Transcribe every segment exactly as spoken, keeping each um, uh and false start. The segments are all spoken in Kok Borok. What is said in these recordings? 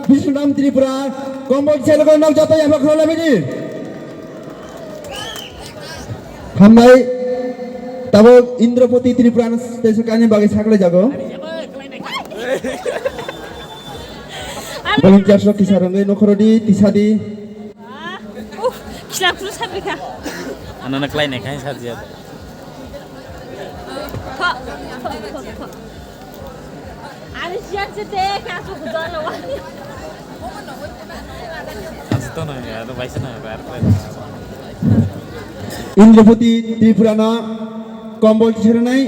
Bishnudam Tripura, kombol selo nok joto yaba khwlai bini. Hambai, tabuk Indrapati Tripura no stage kani bagwi saklai jago. Volunteers rok kisa rwngwi nokhorodi, tisadi. Uf, kisa kuru sabri kha. Ano na klai ne khai sa jia. Kho, kho, kho, kho. Ani siya se te ka su ku dolo wani. Asto na ya, to paisa na, bar klai. Indrapati Tripura no kombol tisaranai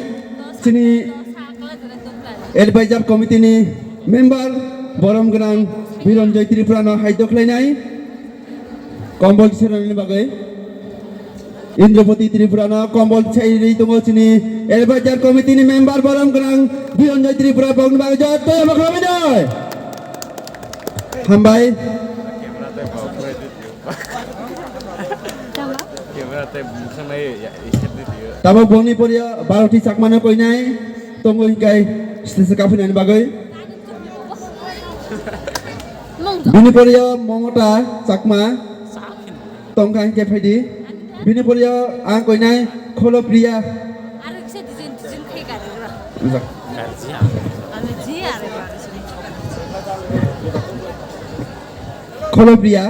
chini Advisor Committee ni member borom gwnang Biranjoy Tripura no haidok khlainai kombol tisaranani bagwi. Indrapati Tripura no kombol tisai ri tongo chini Advisor Committee ni member borom gwnang Biranjoy Tripura bokni bagwi joto yaba khwlai dai. Hambai. Camera tei bwswk nai ya, ya, ya, ya. Tabuk bongni poriya Bharati Chakmano koinai tongo hikai stage kaphinani bagwi. Bini poriya Momota Chakma tongkha hikai phaidi. Bini poriya ang koinai Kholo Priya. Aro kisa design, design khai gari ro. Ujak. Gari ji ang. Aro ji aro gari sini. Kholo Priya.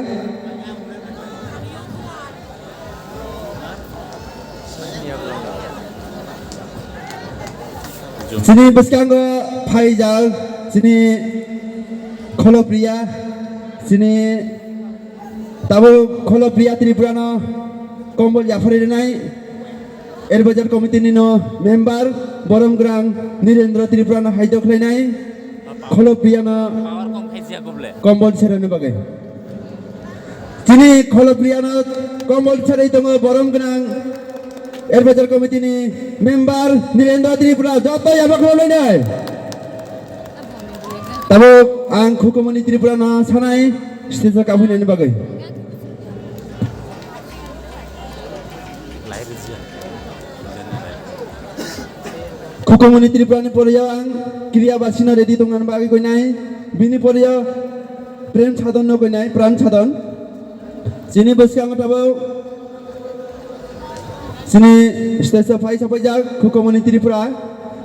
Chini bwskango phaijak chini Kholo Priya, chini tabuk Kholo Priya Tripura no kombol yapharwi rwnai. Advisor Committee ni no member borom gwnang Nirendra Tripura no haidok khlainai Kholo Priya no kombol serani bagwi. Chini Kholo Priya no kombol serwi tongo borom gwnang Advisor Committee ni member Nirendra Tripura joto yaba khwlai nai. Tabuk ang Khukumoni Tripura no sanai stage o kaphinani bagwi. Khukumoni Tripura ni poriya ang Kriya Basino ready tongna bagwi koinai. Bini poriya Prem Sadon no koinai, Pran Sadon. Chini bwskango tabuk chini stage o phai sapaijak Khukumoni Tripura.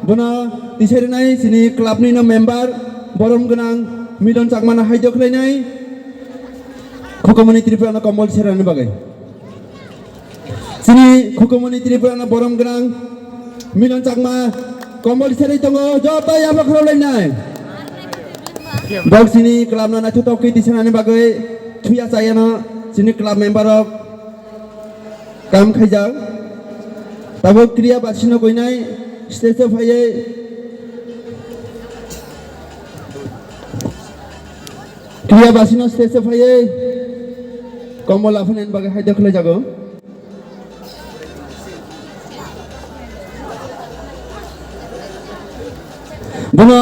Bono tisai rwnai chini club ni no member borom gwnang Milon Chakma no haidok khlainai. Khukumoni Tripura no kombol serani bagwi. Chini Khukumoni Tripura no borom gwnang Milon Chakma kombol serwi tongo joto yaba khwlai nai. Bok chini club no naithotok khe tisanani bagwi thuya chayano chini club member rok kam khaijak. Tabuk Kriya Basino koinai stage o phaiwi Kriya Basino stage o phaiwi kombol aphainani bagwi haidok khlaijago. Bono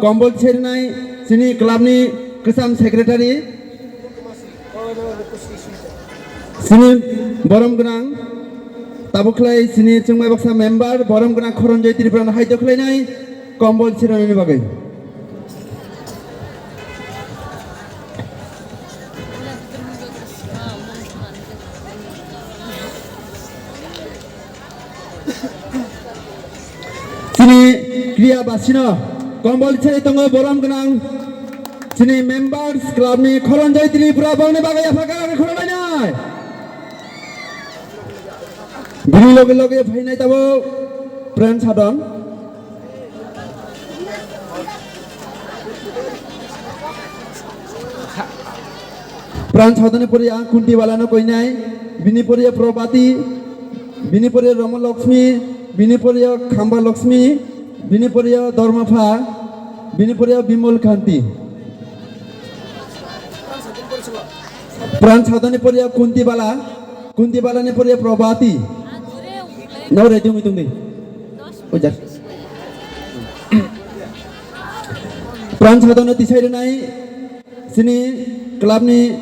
kombol sernai chini club ni kwcham secretary. Chini borom gwnang tabuk khlai chini chwngmai baksa member borom gwnang Khoronjoy Tripura no haidok khlainai kombol sernani bagwi. Chini Kriya Basino kombol seri tongo borom gwnang chini members club ni Khoronjoy Tripura bongni bagwi yapha kara khulumlainai. Bini loge loge phainai tabuk Pran Sadon. Pran Sadoni poriya Kunti Balano koinai, bini poriya Probati, bini poriya Roma Lakshmi, bini poriya Khamba Lakshmi, bini poriya Dharmapha, bini poriya Bimal Kanti. Pran Sadoni poriya Kunti Bala, Kunti Balani poriya Probati. Nau ready wngwi tongdi. Ojar. Pran Sadano tisai rwnai chini club ni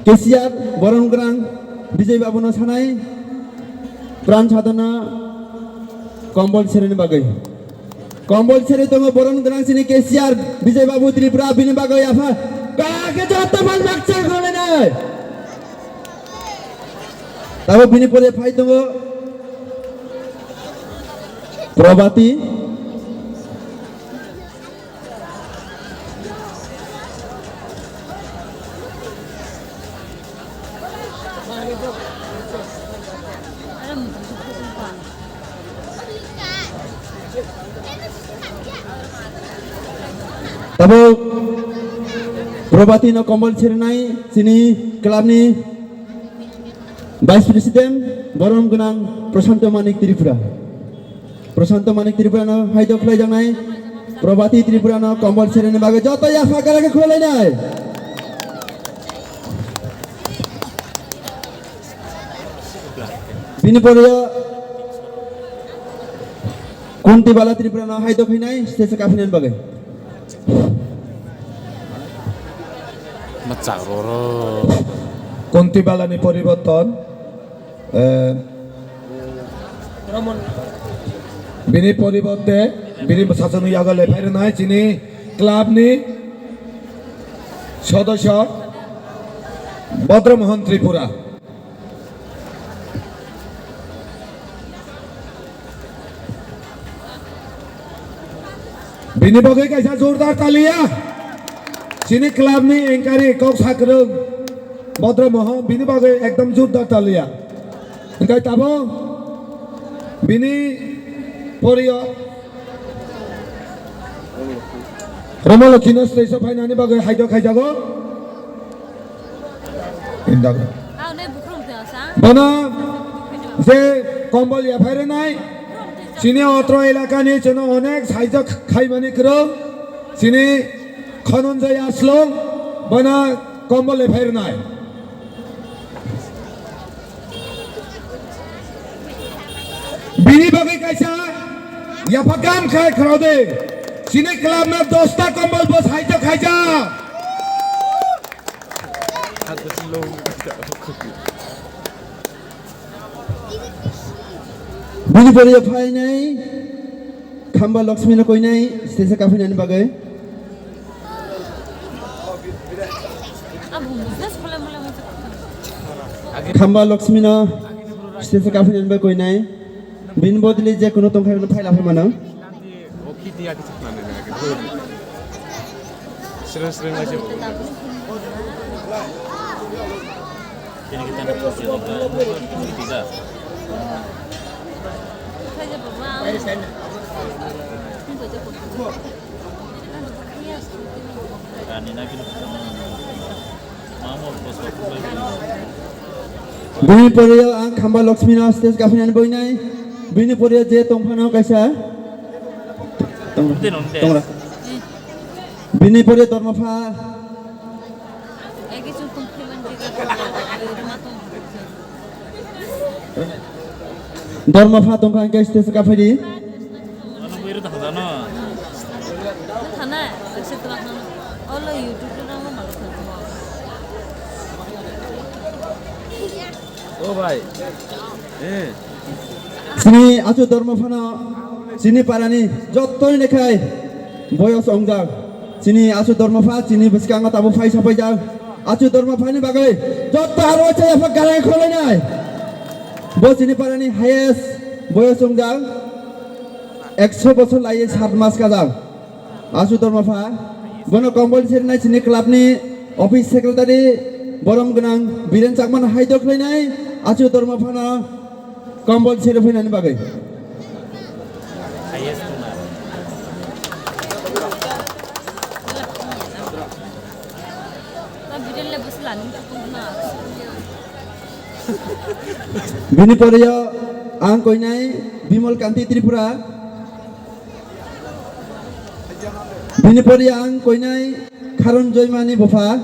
cashier borom gwnang Bijay Babu no sanai Pran Sadano kombol sereni bagwi. Kombol seri tongo borom gwnang chini K C R Bijay Babu Tripura, bini bagwi apha kake joto phan baksa khwlainai. Tabuk bini pore phai tongo Probati. Tabuk Probati no kombol serinai chini club ni Vice President borom gwnang Prashanto Manik Tripura. Prashanto Manik Tripura no haidok khlaijaknai Probati Tripura no kombol sereni bagwi joto yapha kara khe khwlainai. Bini pore Kunti Bala Tripura no haidok khainai stage kaphinani bagwi. Machak roro. Kunti Balani poriborton. Eh, bini poriborte bini bwsajwkni yago lephai rwnai chini club ni sodosyo Bodromohon Tripura. Bini bagwi kaisa jordar taliya. Chini club ni engkari kok sakrung Bodro Moho bini bagwi ekdom jordar taliya. Engkai tabo bini poriyo Romolo Kino stage o phainani bagwi haidok khaijago. Indago. Bono je kombol yaphai rwnai, chini otro elakani chwngno onek saijak khaimani kwrwng, chini Khononjoy Aslong, bono kombol yaphai rwnai. Bini bagwi kaisa yapha gam khai khorode, chini club no dosta kombol bo saijak khaijak. Bini pore phainai Khamba Lakshmi no koinai stage o kaphinani bagwi. Khamba Lakshmi no stage o kaphinani bagwi koinai. Bini bodoli je kuno tongkha phai lapha mano. Sreng sreng lai se. Kini kita nak fokus juga. Tidak. Kani nak kini. Bini pore ang Khamba Lakshmi no stage kaphinani boinai. Bini pore je tongphano kaisa. Tong-, tongra. Bini pore Dormapha. Dormapha tongkha hingke stage kaphaidi. Thana, olo YouTube no malu. O bhai. Eh. Chini achu Dormophano, chini parani jottoni nekhai boyos ongjak. Chini achu Dormopha, chini bwskango tabuk phai sapaijak. Achu Dormophani bagwi jotto aro chaya phak garai kholainai. Bo chini parani highest boyos ongjak. Ekso bosor lai sat mas kajak. Achu Dormapha, bono kombol sernai chini club ni office secretary borom gwnang Biren Chakmano haidok khlainai, Achu Dormaphano kombol seri phainani bagwi. Bini pore ang koinai Bimal Kanti Tripura. Bini pore ang koinai Kharon Joimani bupha.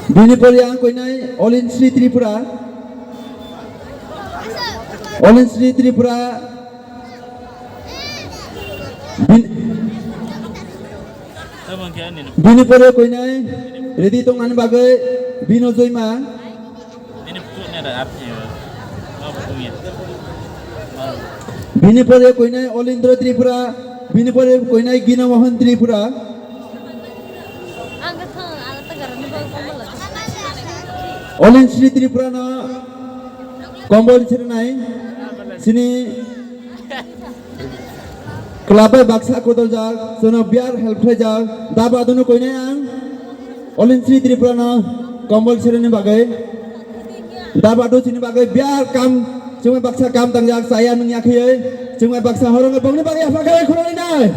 Bini pore ang koinai Olin Sri Tripura. Olin Sri Tripura. Bin-, bini pore koinai ready tongmani bagwi Bino Joima. Ini pucuknya ada artinya. Apa punya? Bini pore koinai Olindra Tripura, bini pore koinai Gina Mohan Tripura. Olin Sri Tripura no kombol sernai, sini club bai baksa kotor jak, sono biar help khlai jak, da ba dono koinai ang, Olin Sri Tripura no kombol sernai bagwi. Da badu chini bagwi biar kam, chumai baksa kam tangjak, chaya nung yakhiyai, chumai baksa horong bongni bagwi yapha khe khuroi nai.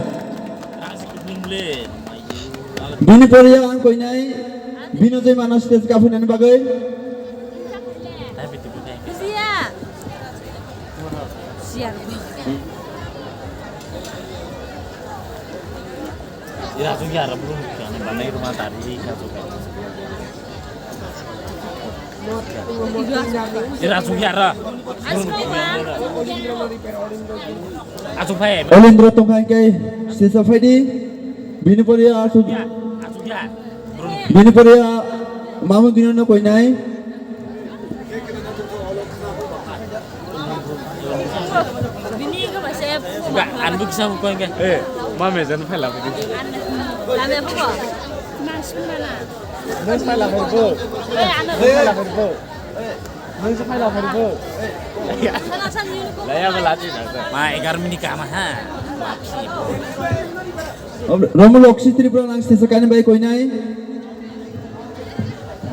Bini poriya ang koinai, bino jai mano stage kaphinani bagwi. Ira sugi ara burung kiyane banai ruma tari ka sugi. Ira sugi ara. Asu phai. Olindra tongkha hingke sisa phaidi. Bini poriya asu. Asu ya. Bini poriya mamu gino no koinai. Bini ko ba se. Ga andu kisa ko hingke. Eh, mame jan phai la bini. Ame buko. Mas mana. Mas phai la bo. Eh, ano. Phai la bo. Nung se phai la phai bo. Sana san yun ko. Laya ba lati na. Ma egar minute kama ha. Romul Oksi Tripura nang stage kani bai koinai.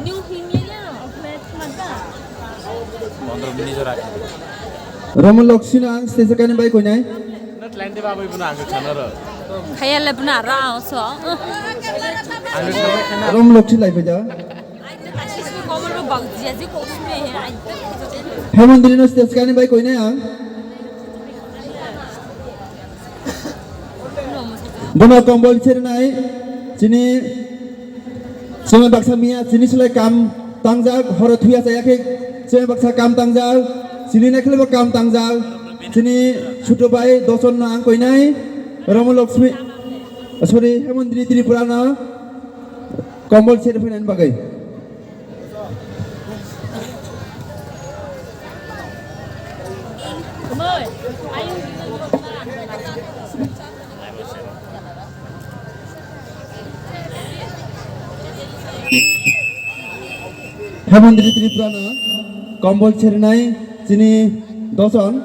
New Himia ya. Pondro minute jora. Romul Oksi nang stage kani bai koinai. Not line de babai buna ang sana ro. Khaya le buna ra so. Romul Oksi lai phaja. Hemondri no stage kani bai koinai ang. Bono kombol sernai chini sima baksa miya chini sulai kam tangjak horo thuya chaya khe sima baksa kam tangjak chini nakhilbo kam tangjak chini chutu bai doson no ang koinai Ramo Lakshmi sorry Hemondri Tripura no. Kombol seri phainani bagwi. Hemondri Tripura no kombol serinai chini doson.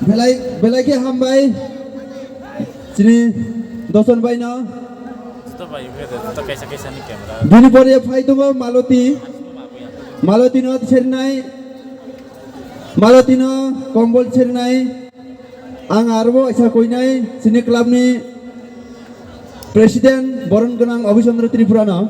Belai, belai khe hambai. Chini doson bai no. Joto bai, joto kaisa kaisa ni camera. Bini pore phai tongo Maloti. Maloti no sernai. Maloti no kombol sernai. Ang arbo aisa koinai chini club ni president boron gwnang Abhi Chandra Tripura no.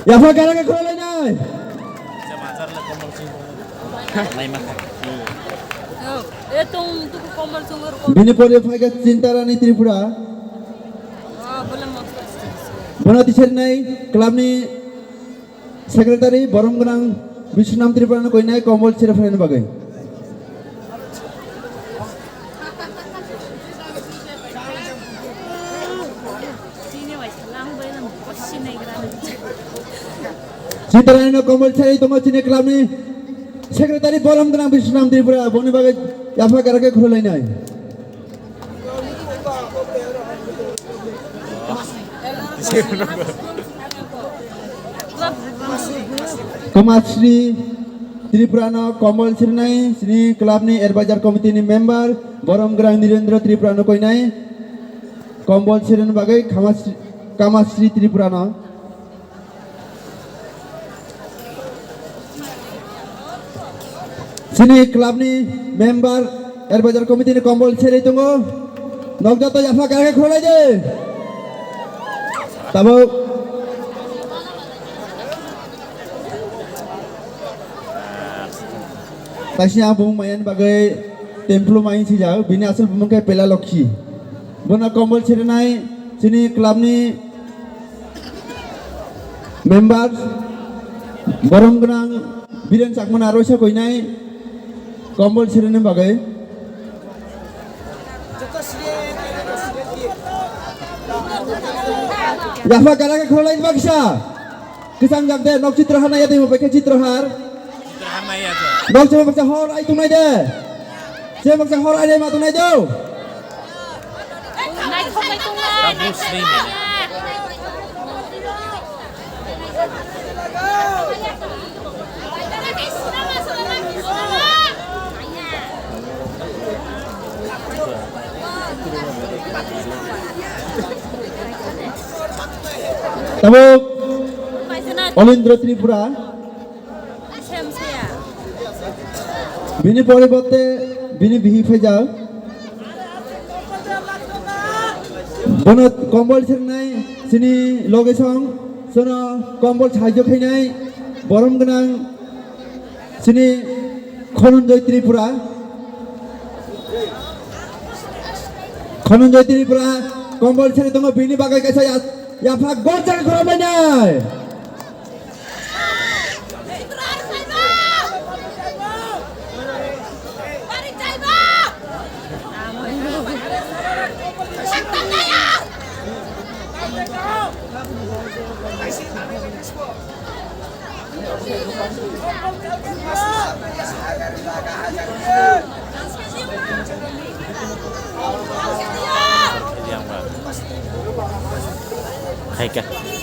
Yapha gara khe khulai nai. Bini pore phai khe Chinta Rani Tripura. Bono tisari nai club ni secretary borom gwnang Bishnam Tripura no koinai kombol sere phainani bagwi. Chinta Rani no kombol sere tongo chini club ni secretary borom gwnang Bishnam Tripura boni bagwi yapha gara khe khulai nai. Kamasri Tripura no kombol sernai chini club ni advisor committee ni member borom gwnang Nirendra Tripura no koinai kombol sernani bagwi Kamasri, Kamasri Tripura no. Chini club ni member, advisor committee ni kombol seri tongo. Nok joto yapha kara khe khulai de. Tabuk. Taisi ang bumung maiyan bagwi templo main sijak. Bini asal bumung khe Pela Lokhi. Bono kombol serinai chini club ni Members, borom gwnang Biren Chakmana roisa koinai kombol sireni bagwi. Yapha gara khe khulai baksa. Kisang jak de nok Chitrahar nai ya de mo bai khe Chitrahar. Nok chuma baksa hor ai tunai de. Se baksa hor ai de ma tunai do. Tabuk Olindra Tripura. Bini poriborte bini bihi phaijak. Bono kombol sirnai sini loge song, sono kombol sahajyo khainai borom gwnang sini Khononjoy Tripura. Khononjoy Tripura kombol siri tongo, bini bagwi kaisa ya-, yapha gorjak khorok lainai. Khaika.